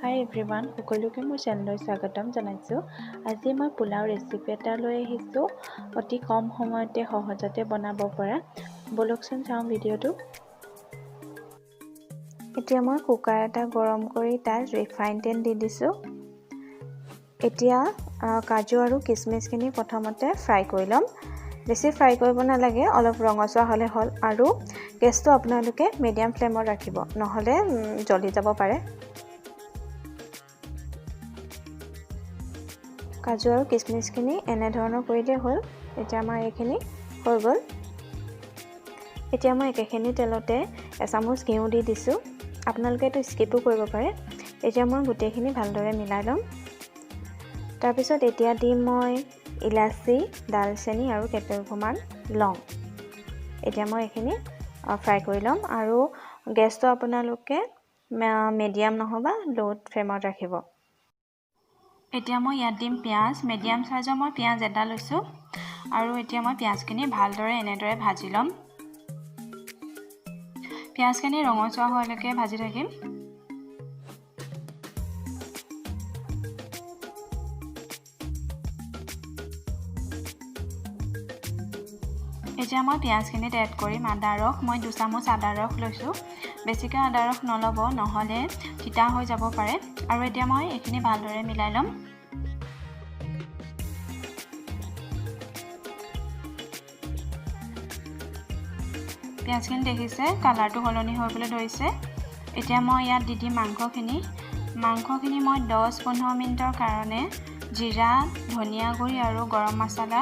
হাই everyone, সকলোকে মোৰ চেনেললৈ স্বাগতম জনাইছোঁ। আজি মই পোলাও ৰেচিপি এটা লৈ আহিছোঁ, অতি কম সময়তে সহজতে বনাব পৰা। ব'লকচোন চাওঁ ভিডিঅ'টো। এতিয়া মই কুকাৰ এটা গৰম কৰি তাত ৰিফাইন তেল দি দিছোঁ। এতিয়া কাজু আৰু কিচমিচখিনি প্ৰথমতে ফ্ৰাই কৰি ল'ম। বেছি ফ্ৰাই কৰিব নালাগে, অলপ ৰঙচুৱা হ'লে হ'ল। আৰু গেছটো আপোনালোকে মিডিয়াম ফ্লেমত ৰাখিব, নহ'লে জ্বলি যাব পাৰে। কাজু আৰু কিচমিচখিনি এনেধৰণৰ কৰিলেই হ'ল। এতিয়া আমাৰ এইখিনি হৈ গ'ল। এতিয়া মই একেখিনি তেলতে এচামুচ ঘিউ দি দিছোঁ। আপোনালোকে এইটো স্কিপো কৰিব পাৰে। এতিয়া মই গোটেইখিনি ভালদৰে মিলাই ল'ম। তাৰপিছত এতিয়া দিম মই ইলাচি, ডালচেনি আৰু কেইটুকুৰমান লং। এতিয়া মই এইখিনি ফ্ৰাই কৰি ল'ম। আৰু গেছটো আপোনালোকে মিডিয়াম নহ'বা ল' ফ্লেমত ৰাখিব। এতিয়া মই ইয়াত দিম পিঁয়াজ। মিডিয়াম চাইজৰ মই পিঁয়াজ এটা লৈছোঁ। আৰু এতিয়া মই পিঁয়াজখিনি ভালদৰে এনেদৰে ভাজি ল'ম। পিঁয়াজখিনি ৰঙচুৱা হোৱালৈকে ভাজি থাকিম। এতিয়া মই পিঁয়াজখিনিত এড কৰিম আদা ৰস। মই 2 চামুচ আদা ৰস লৈছোঁ। বেছিকৈ আদা ৰস নল'ব, নহ'লে তিতা হৈ যাব পাৰে। আৰু এতিয়া মই এইখিনি ভালদৰে মিলাই ল'ম। পিঁয়াজখিনি দেখিছে কালাৰটো সলনি হ'বলৈ ধৰিছে। এতিয়া মই ইয়াত দি দিম মাংসখিনি। মাংসখিনি মই 10-15 মিনিটৰ কাৰণে জিৰা, ধনিয়া গুড়ি আৰু গৰম মছলা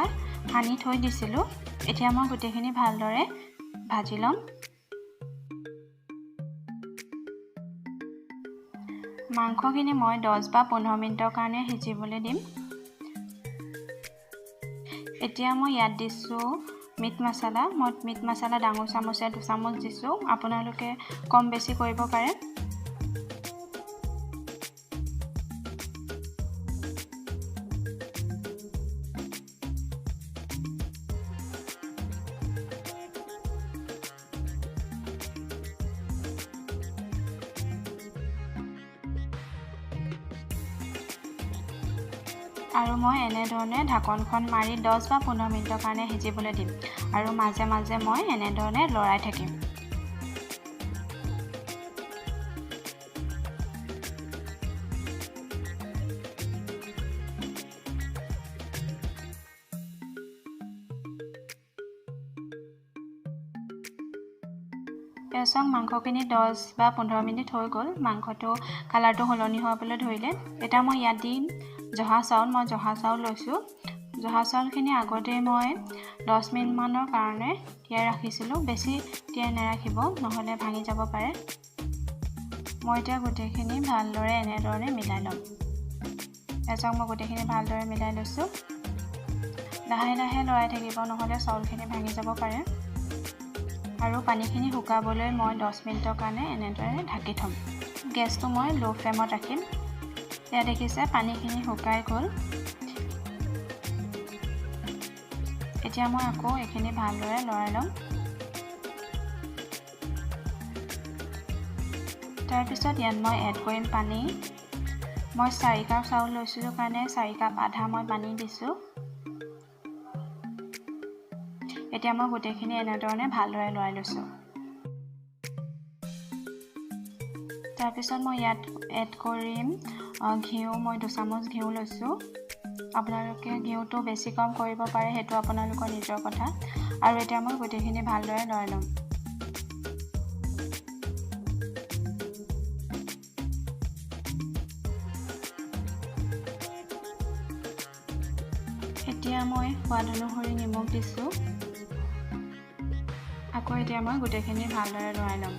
সানি থৈ দিছিলোঁ। এতিয়া মই গোটেইখিনি ভালদৰে ভাজি ল'ম। মাংসখিনি মই 10 বা 15 মিনিটৰ কাৰণে সিজিবলৈ দিম। এতিয়া মই ইয়াত দিছোঁ মিট মছলা। মই মিট মছলা ডাঙৰ চামুচে 2 চামুচ দিছোঁ। আপোনালোকে কম বেছি কৰিব পাৰে। আৰু মই এনেধৰণে ঢাকনখন মাৰি 10 বা 15 মিনিটৰ কাৰণে সিজিবলৈ দিম আৰু মাজে মাজে মই এনেধৰণে লৰাই থাকিম। চাওক, মাংসখিনি 10 বা 15 মিনিট হৈ গ'ল। মাংসটো কালাৰটো সলনি হ'বলৈ ধৰিলে। এতিয়া মই ইয়াত দিম জহা চাউল। মই জহা চাউল লৈছোঁ। জহা চাউলখিনি আগতেই মই 10 মিনিটমানৰ কাৰণে তিয়াই ৰাখিছিলোঁ। বেছি তিয়াই নাৰাখিব, নহ'লে ভাঙি যাব পাৰে। মই এতিয়া গোটেইখিনি ভালদৰে এনেধৰণে মিলাই ল'ম। চাওক, মই গোটেইখিনি ভালদৰে মিলাই লৈছোঁ। লাহে লাহে লৰাই থাকিব, নহ'লে চাউলখিনি ভাঙি যাব পাৰে। আৰু পানীখিনি শুকাবলৈ মই 10 মিনিটৰ কাৰণে এনেদৰে ঢাকি থ'ম। গেছটো মই ল' ফ্লেমত ৰাখিম। এয়া দেখিছে, পানীখিনি শুকাই গ'ল। এতিয়া মই আকৌ এইখিনি ভালদৰে লৰাই ল'ম। তাৰপিছত ইয়াত মই এড কৰিম পানী। মই 4 কাপ চাউল লৈছিলোঁ কাৰণে 4 কাপ আধা মই পানী দিছোঁ। এতিয়া মই গোটেইখিনি এনেধৰণে ভালদৰে লৰাই লৈছোঁ। তাৰপিছত মই ইয়াত এড কৰিম ঘিউ। মই 2 চামুচ ঘিউ লৈছোঁ। আপোনালোকে ঘিউটো বেছি কম কৰিব পাৰে, সেইটো আপোনালোকৰ নিজৰ কথা। আৰু এতিয়া মই গোটেইখিনি ভালদৰে লৰাই ল'ম। এতিয়া মই সোৱাদ অনুসৰি নিমখ দিছোঁ। আকৌ এতিয়া মই গোটেইখিনি ভালদৰে লৰাই ল'ম।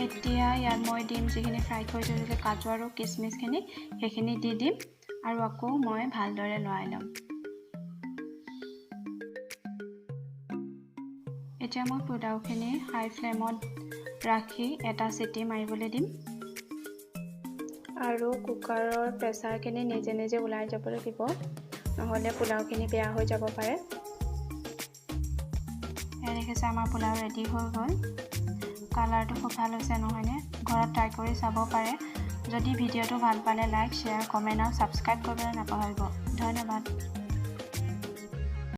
এতিয়া ইয়াত মই দিম যিখিনি ফ্ৰাই কৰি থৈছিলোঁ কাজু আৰু কিচমিচখিনি, সেইখিনি দি দিম আৰু আকৌ মই ভালদৰে লৰাই ল'ম। এতিয়া মই পোলাওখিনি হাই ফ্লেমত ৰাখি এটা চিটি মাৰিবলৈ দিম। আৰু কুকাৰৰ প্ৰেছাৰখিনি নিজে নিজে ওলাই যাবলৈ দিব, নহ'লে পোলাওখিনি বেয়া হৈ যাব পাৰে। এয়া দেখিছে, আমাৰ পোলাও ৰেডি হৈ গ'ল। কালাৰটো খুব ভাল হৈছে নহয়নে? ঘৰত ট্ৰাই কৰি চাব পাৰে। যদি ভিডিঅ'টো ভাল পালে লাইক, শ্বেয়াৰ, কমেণ্ট আৰু ছাবস্ক্ৰাইব কৰিবলৈ নাপাহৰিব। ধন্যবাদ।